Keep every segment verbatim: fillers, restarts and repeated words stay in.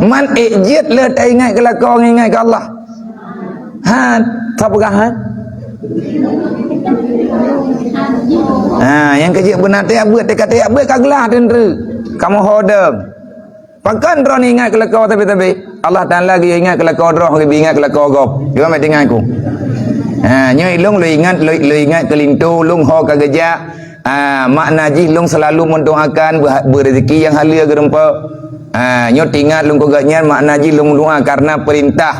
Man ék jeuet le taingat keu lakoe ngon ingat keu Allah. Ha, sapeugah, ha? Ha, nyang keu jeuet beuna teuh beuet, teuka teuh beuet ka glah teunteue. Kamoe ho deueng. Pakon droeneuh ingat keu lakoe sabe-sabe? Allah Taala geuyue ingat keu lakoe droe, geuyue ingat keu lakoe gob. Cuba mat tinggai ku. Ha, nyoe ilong lôn ingat, lôn, lôn ingat keu linto, lôn ho ka geujak. Ah, makna jih lôn seulalu mendoakan beu-, beurezeki nyang haleue geurumpok. Ah, nyoe teuingat lôn keu gobnyan makna jih lôn doa karena perintah.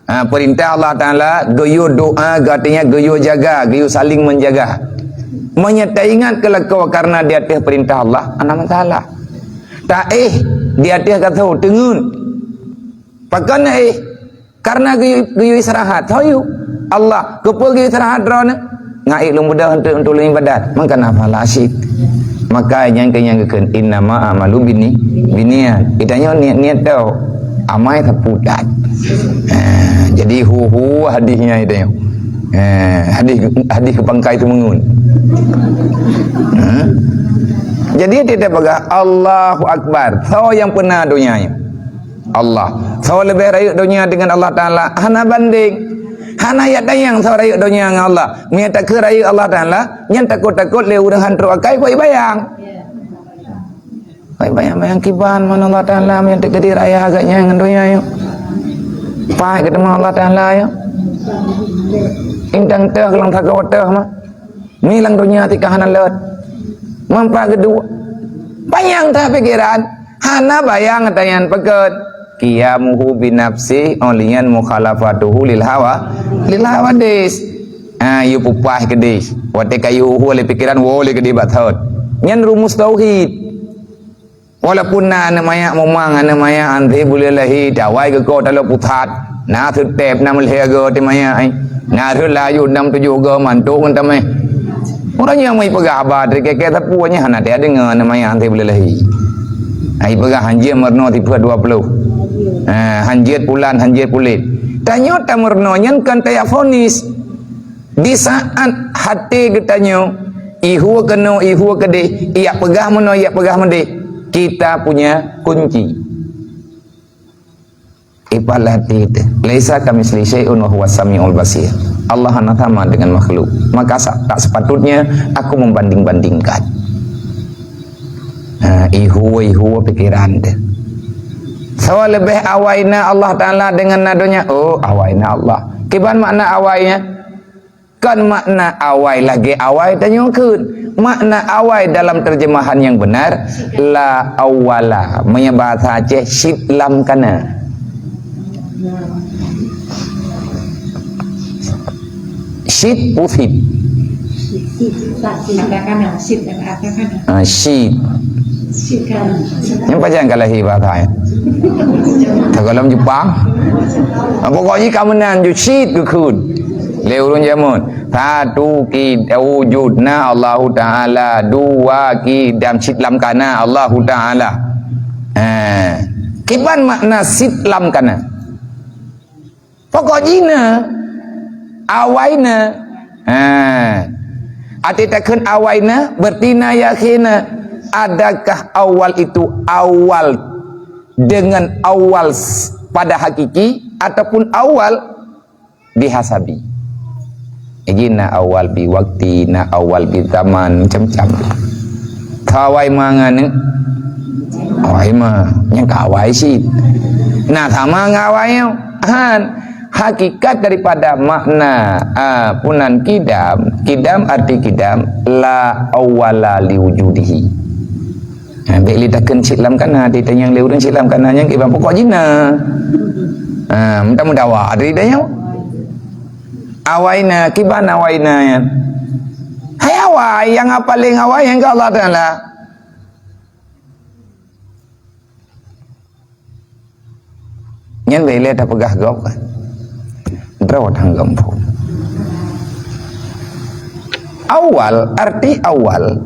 Ah, perintah Allah Taala geuyue doa, artinya geuyue jaga, geuyue saling menjaga. Meunyoe taingat keu lakoe karena di ateueh perintah Allah, hana masalah. Taéh di ateueh ka tho teungeut. Pakon éh? Karena geuyue, geuyue istirahat. Soyue Allah, keupeue geuyue istirahat droeneuh? Ngai lôn beudôh untuk, untuk lôn ibadat. Maka nafala syik. Maka nyang keu nyang geukheun, "Innama a'malu bini-, biniat." Kita nyoe niat-niat tau. Amai sapeue that. Ha, jadi hu-hu hadisnya itu nyoe. Ha, hadis, hadis keu pangkai teumeungun. Ha? Jadi, kita peugah, Allahu Akbar. Soe nyang peuna donya nyoe? Allah. Soe leubeh rayeuk donya deungon Allah Taala? Hana bandeng. Hana jak tanyong soe rayeuk donya ngon Allah. Meunyo takheun rayeuk Allah Taala, nyan takot-takot lé ureuëng han trok akai keu bayang. Keu bayang-bayang kiban meunan Allah Taala meunyo takdir raya agak nyan ngon donya nyoe. Pai geuteumé Allah Taala nyoe. Intang teuh lam sagoe teuh mah. Ngieng donya tika hana lôt. Manfaat keudua. Panyang that pikiran. Hana bayang tanyan peugét. Qiyamuhu binafsi, ulian mukhalafatuhu lil hawa, lil hawadis. Ha, yue pupah keudeh. Watée ka yue hu-hu lé pikiran, woe lé keudeh bak thot. Nyan rumus tauhid. Walaupun na aneuk manyak mumang, aneuk manyak anté buleuen lahé, dawai geuko taloe pusat, na seutep, na meulhèe go ti manyak, eh. Na rhot layut, na meutujoh go mantok ngon tameh. Ureuëng nyang meupeugah haba teuka-teuka sapeue nyan hana teudeungoe aneuk manyak anté buleuen lahé. Ai peugah hanjeuet meurunoe sifeuet dua ploh. Ha, hanjeuet pulan, hanjeuet pulet. Tanyoe tameurunoe nyan kon taya vonis. Di saat haté geutanyoe, ihue keunoe, ihue keudeh, iyak peugah meunoe, iyak peugah meudeh, kita punya kunci. Ibarat itu, "Laisa kamitslihi syai'un wa huwas samiul basir." Allah hana sama dengan makhluk. Maka sa-, tak sepatutnya aku membanding-bandingkan. Ha, ihue-ihue pikiran teuh. Soe leubeh awai na Allah Taala deungon na donya? Oh, awai na Allah. Kiban makna awai nyan? Kon makna awai lagée awai tanyoe kheun. Makna awai dalam terjemahan yang benar, la awwala. Meunyo bahasa Aceh, cit lam kana. Cit pusit. Ah, cit. Nyang pajan ka lahé bahasa nyan? Tagohlom Jepang. Ah, pokoknya ka meunan ju cit geukheun. Lé ureuëng jameun. Satu, kid-, wujud na Allahu Taala. Dua, kidam, cit lam kana Allahu Taala. Ha. Kiban makna cit lam kana? Pokok jih na, awai na. Ha. Arti takheun awai na, berarti na yakin na. Adakah awal itu awal dengan awal s-, pada hakiki ataupun awal bihasabi. Jadi na awal bi wakti, na awal bi zaman, macam-macam. Ka awai ma ngon awai ma, nyang ka awai cit. Na sama ngon awai nyoe. Han, hakikat daripada makna, ah, punan kidam, kidam arti kidam, la awwala li wujudihi. Ha, bék lé takheun cit lam kana, ditanyong lé ureuëng cit lam kana nyang kiban pokok jih na. Ha, meudawa dari dayang. Awai na, kiban awai na nyan. Hai awai, nyang paléng awai nyang keu Allah Taala. Nyan bék lé tapeugah gob kan. Droe tanggong phon. Awal, arti awal,